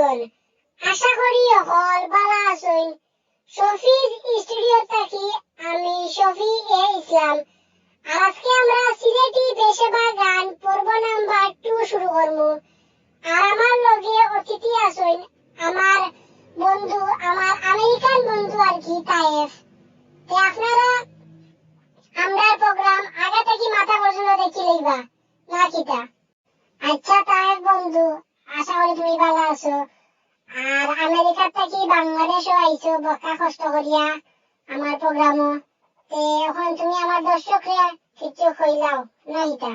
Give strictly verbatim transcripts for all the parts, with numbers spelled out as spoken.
আশা করি হকল ভালা আছইন। শফির স্টুডিও থাকি আমি শফি এ ইসলাম। আর আজকে আমরা সিলেটি বেশেবা গান পর্ব নাম্বার টু শুরু করমু। আর আমার লগে অতিথি আছইন আমার বন্ধু, আমার আমেরিকান বন্ধু আর কি, তায়েফ। তে আপনারা আমরার প্রোগ্রাম আগা থাকি মাথা পর্যন্ত দেখি লইবা, না কিতা? আচ্ছা তায়েফ বন্ধু, আশা করি তুমি ভালা আছো। আর আমেরিকা থাকি বাংলাদেশও আইছো বক্কা কষ্ট করিয়া আমার প্রোগ্রামও। তে অখন তুমি আমার দর্শকরে কিছু কইলাও, না কিতা?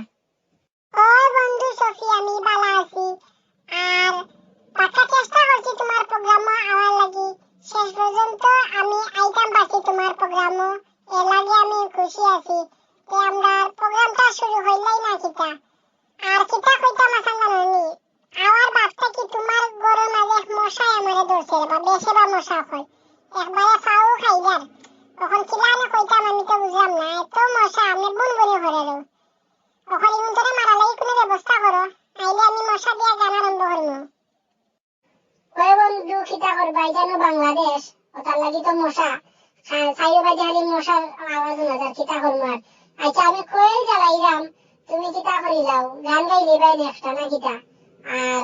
ওই বন্ধু শফি, আমি ভালা আছি। আর বাক্কা চেষ্টা করছি তোমার প্রোগ্রামও আওয়ার লাগি। শেষ পর্যন্ত আমি আইতাম পারছি তোমার প্রোগ্রামও, এর লাগি আমি খুশি আছি। তে আমরার প্রোগ্রামটা শুরু করিলাই না কিতা? আর কিতা কইতাম আছান জানো নি? আমার বাপ থাকি তোমার ঘরর মাঝে এক মশায় আমারে ধরছে রে বা, বেশেবা মশা অকল। একবারে ফাও খাইলার। অখন কিলানে কইতাম আমি তো বুঝলাম না, এত মশা আমি বুন বুনি করে রো। অখন ইগুন্তরে মারার লাগি কুনু ব্যবস্থা করো, নাইলে আমি মশা দিয়া গান আরম্ভ করমু। ওই বন্ধু, কিতা করবা, ইটা নু বাংলাদেশ, অতার লাগি তো মশা। সা-, চাইও বাদে খালি মশার আওয়াজ হুনা যার, কিতা করমু আর। আচ্ছা, আমি কোয়েল জ্বালাইরাম, তুমি কিতা করিলাও, গান গাইলিবায় নি একটা না কিতা? আর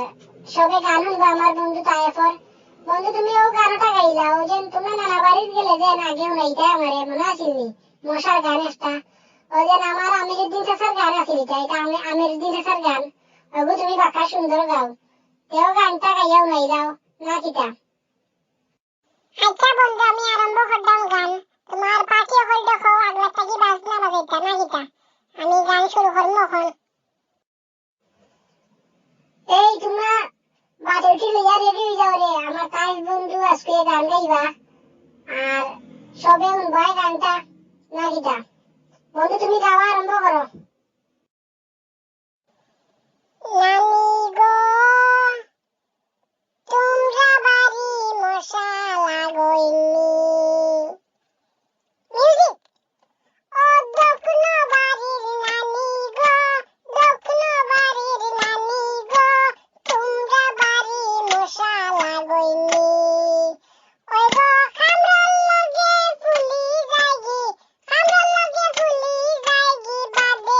সবে গান হুনবা আমার বন্ধু তায়েফর। বন্ধু, তুমি অউ গানটা গাইলাও, অউ যেন তুমরা নানা বাড়িত গেলে যেন আগে হুনাইতায় আমারে, মনো আছিল নি? মশার গান একটা। অউ যেন আমার আমিরুদ্দিন চাচার গান আছিল ইটা, ইটা আমি-, আমিরুদ্দিন চাচার গান। ওগু তুমি বাক্কা সুন্দর গাও। তেও গানটা গাইয়া হুনাইলাও, না কিতা? আচ্ছা বন্ধু, আমি আরম্ভ করতাম গান। তোমার পার্টি অকল দেখো, আগলা থাকি বাজনা বাজাইতা না কিতা? আমি গান শুরু করমু অখন। এই তুমরা বাটুটি লইয়া রেডি অই যাও রে, আমার তাইফ বন্ধু আজকে গান গাইবা। আর সবে হুনবায় গানটা, না কিতা? বন্ধু, তুমি গাওয়া আরম্ভ করো। নানি গো, তুমরা বাড়ি মশা লাগইনি? মিউজিক। ও দক্ষিণ বাড়ির নানি গো, দক্ষিণ বাড়ির নানি গো, তুমরা বাড়ি মশা লাগইনি? ওই গো, কামড়ার লগে ফুলি যায়গি, কামড়ার লগে ফুলি যায়গি, বাদে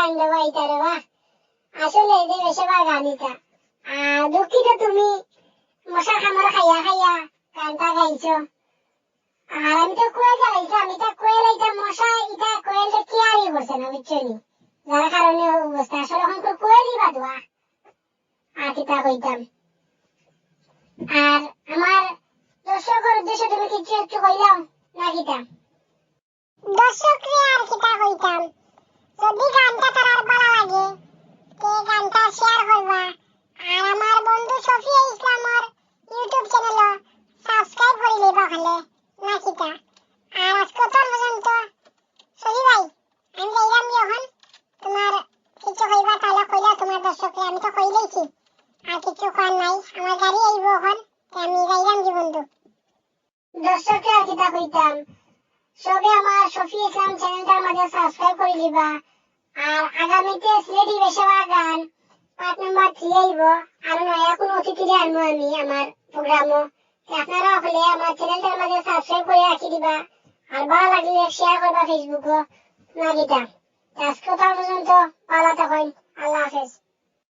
গান দেওয়া ইতারে বা। আসলে যে বেশে বা গান ইতা। আর দুঃখিত তুমি মশার কামড় খাইয়া খাইয়া গানটা গাইছো। আর আমি তো কোয়েল জ্বালাইছি, আমি তো কোয়েল, ইটা মশা, ইটা কোয়েলটা কেয়ারই করছে না, বুঝছো নি? যার কারণে অবস্থা আসলে এখন তো কোয়েলই বাদুয়া। আর কিতা কইতাম? আর আমার দর্শকর উদ্দেশ্যে তুমি কিছু একটু কইলাও না কিতা? দর্শকরে আর কিতা কইতাম, যদি গানটা তারার ভালা লাগে, তে গানটা শেয়ার করবা। আর আমার বন্ধু শফিয়া ইসলামর YouTube চ্যানেলও সাবস্ক্রাইব করি লইবা হলে, না কিতা? আর আজকে তো পর্যন্ত শফি ভাই, আমি যাইরাম গি অখন। তোমার কিছু কইবা তাহলে কইলা তোমার দর্শকরে, আমি তো কইলাইছি। আর কিছু কওয়ার নাই, আমার গাড়ি আইবো অখন, তে আমি যাইরাম গি বন্ধু। দর্শকরে আর কিতা কইতাম, সবে আমার শফি ইসলাম চ্যানেলটার মাঝে সাবস্ক্রাইব করি লিবা। আর আগামীতে সিলেটি বেশে বা গান পার্ট নাম্বার থ্রি আইবো, আর নয়া কোনো অতিথিরে আনবো আমি আমার প্রোগ্রামও। তে আপনারা হলে আমার চ্যানেলটার মাঝে সাবস্ক্রাইব করে রাখি দিবা, আর ভালা লাগলে শেয়ার করবা ফেসবুকও, না কিতা? তে আজকে তো পর্যন্ত, ভালা থাকইন, আল্লাহ হাফেজ।